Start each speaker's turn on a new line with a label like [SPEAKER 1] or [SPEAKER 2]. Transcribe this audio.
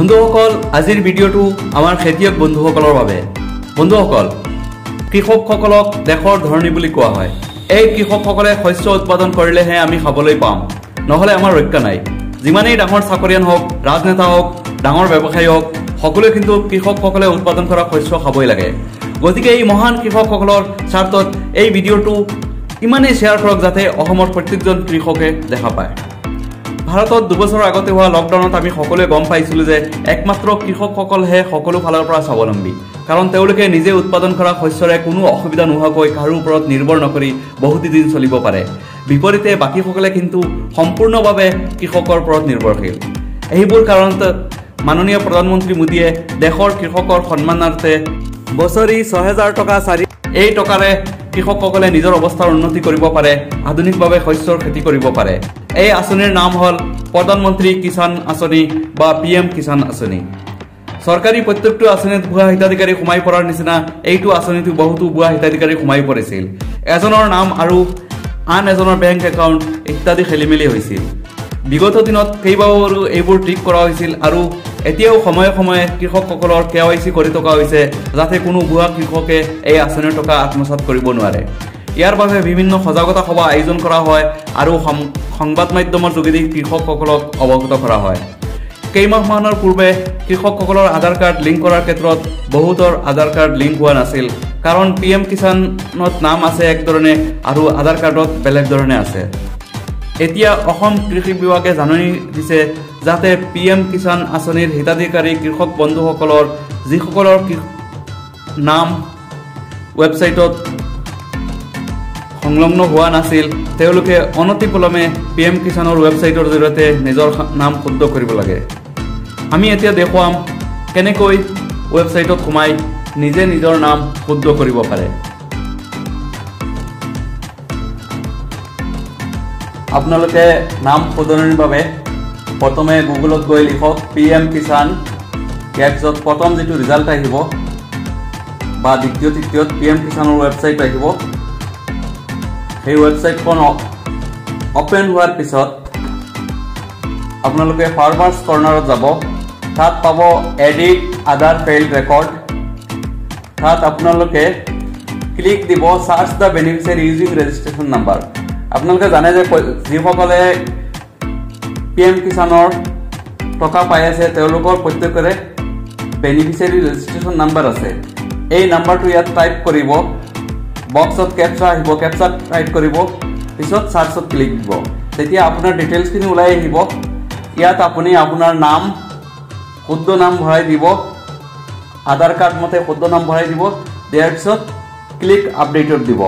[SPEAKER 1] বন্ধুসকল, আজিৰ ভিডিঅ'টো আমাৰ খেতিয়ক বন্ধুসকলৰ বাবে। বন্ধুসকল, কৃষকসকলক দেশৰ ধৰণী বুলি কোৱা হয়। এই কৃষকসকলে শস্য উৎপাদন কৰিলেহে আমি খাবলৈ পাম, নহ'লে আমাৰ ৰক্ষা নাই। যিমানেই ডাঙৰ চাকৰিয়ান হওক, ৰাজনেতা হওক, ডাঙৰ ব্যৱসায়ী হওক, সকলোৱে কিন্তু কৃষকসকলে উৎপাদন কৰা শস্য খাবই লাগে। গতিকে এই মহান কৃষকসকলৰ স্বাৰ্থত এই ভিডিঅ'টো ইমানেই শ্বেয়াৰ কৰক যাতে অসমৰ প্ৰত্যেকজন কৃষকে দেখা পায়। ভাৰতত 2 বছৰৰ আগতে হোৱা লকডাউনত আমি সকলোৱে গম পাইছিলোঁ যে একমাত্ৰ কৃষকসকলহে সকলো ফালৰ পৰা স্বাৱলম্বী, কাৰণ তেওঁলোকে নিজে উৎপাদন কৰা শস্যৰে কোনো অসুবিধা নোহোৱাকৈ কাৰো ওপৰত নিৰ্ভৰ নকৰি বহুত দিন চলিব পাৰে। বিপৰীতে বাকীসকলে কিন্তু সম্পূৰ্ণভাৱে কৃষকৰ ওপৰত নিৰ্ভৰশীল। এইবোৰ কাৰণত মাননীয় প্ৰধানমন্ত্ৰী মোদীয়ে দেশৰ কৃষকৰ সন্মানাৰ্থে বছৰি 6000 টকা চাৰি এই টকাৰে কৃষকসকলে নিজৰ অৱস্থাৰ উন্নতি কৰিব পাৰে, আধুনিকভাৱে শস্যৰ খেতি কৰিব পাৰে। এই আঁচনিৰ নাম হ'ল প্ৰধানমন্ত্ৰী কিষাণ আঁচনি বা পিএম কিষাণ আঁচনি। চৰকাৰী প্ৰত্যেকটো আঁচনিত ভুৱা হিতাধিকাৰী সোমাই পৰাৰ নিচিনা এইটো আঁচনিতো বহুতো ভুৱা হিতাধিকাৰী সোমাই পৰিছিল। এজনৰ নাম আৰু আন এজনৰ বেংক একাউণ্ট ইত্যাদি খেলি মেলি হৈছিল। বিগত দিনত কেইবাবাৰো এইবোৰ ঠিক কৰা হৈছিল আৰু এতিয়াও সময়ে সময়ে কৃষকসকলৰ কেৱাইচি কৰি থকা হৈছে, যাতে কোনো ভুৱা কৃষকে এই আঁচনিৰ টকা আত্মসাত কৰিব নোৱাৰে। ইয়াৰ বাবে বিভিন্ন সজাগতা সভা আয়োজন কৰা হয় আৰু সংবাদ মাধ্যমৰ যোগেদি কৃষকসকলক অৱগত কৰা হয়। কেইমাহমানৰ পূৰ্বে কৃষকসকলৰ আধাৰ কাৰ্ড লিংক কৰাৰ ক্ষেত্ৰত বহুতৰ আধাৰ কাৰ্ড লিংক হোৱা নাছিল, কাৰণ পিএম কিষাণত নাম আছে এক ধৰণে আৰু আধাৰ কাৰ্ডত বেলেগ ধৰণে আছে। এতিয়া অসম কৃষি বিভাগে জাননী দিছে যাতে পিএম কিষাণ আঁচনিৰ হিতাধিকাৰী কৃষক বন্ধুসকলৰ যিসকলৰ নাম ৱেবছাইটত সংলগ্ন হোৱা নাছিল, তেওঁলোকে অনতিপলমে পিএম কিষাণৰ ৱেবছাইটৰ জৰিয়তে নিজৰ নাম শুদ্ধ কৰিব লাগে। আমি এতিয়া দেখুৱাম কেনেকৈ ৱেবছাইটত সোমাই নিজে নিজৰ নাম শুদ্ধ কৰিব পাৰে। আপোনালোকে নাম শুধৰণিৰ বাবে প্ৰথমে গুগলত গৈ লিখক পিএম কিষাণ। ইয়াৰ পিছত প্ৰথম যিটো ৰিজাল্ট আহিব বা দ্বিতীয়, তৃতীয়ত পিএম কিষাণৰ ৱেবছাইট আহিব। সেই ৱেবছাইটখন অ'পেন হোৱাৰ পিছত আপোনালোকে ফাৰ্মাৰ্ছ কৰ্ণাৰত যাব। তাত পাব এডিট আধাৰ ফেইল্ড ৰেকৰ্ড। তাত আপোনালোকে ক্লিক দিব "Search the beneficiary using registration number"। আপোনালোকে জানে যে যিসকলে পিএম কিষাণৰ টকা পাই আছে, তেওঁলোকৰ প্ৰত্যেকৰে বেনিফিচিয়াৰী ৰেজিষ্ট্ৰেশ্যন নাম্বাৰ আছে। এই নাম্বাৰটো ইয়াত টাইপ কৰিব। বক্সত কেপচা আহিব, কেপচাত টাইপ কৰিব, পিছত চাৰ্চত ক্লিক দিব। তেতিয়া আপোনাৰ ডিটেইলছখিনি ওলাই আহিব। ইয়াত আপুনি আপোনাৰ নাম, শুদ্ধ নাম ভৰাই দিব। আধাৰ কাৰ্ড মতে শুদ্ধ নাম ভৰাই দিব। দিয়াৰ পিছত ক্লিক আপডেটত দিব।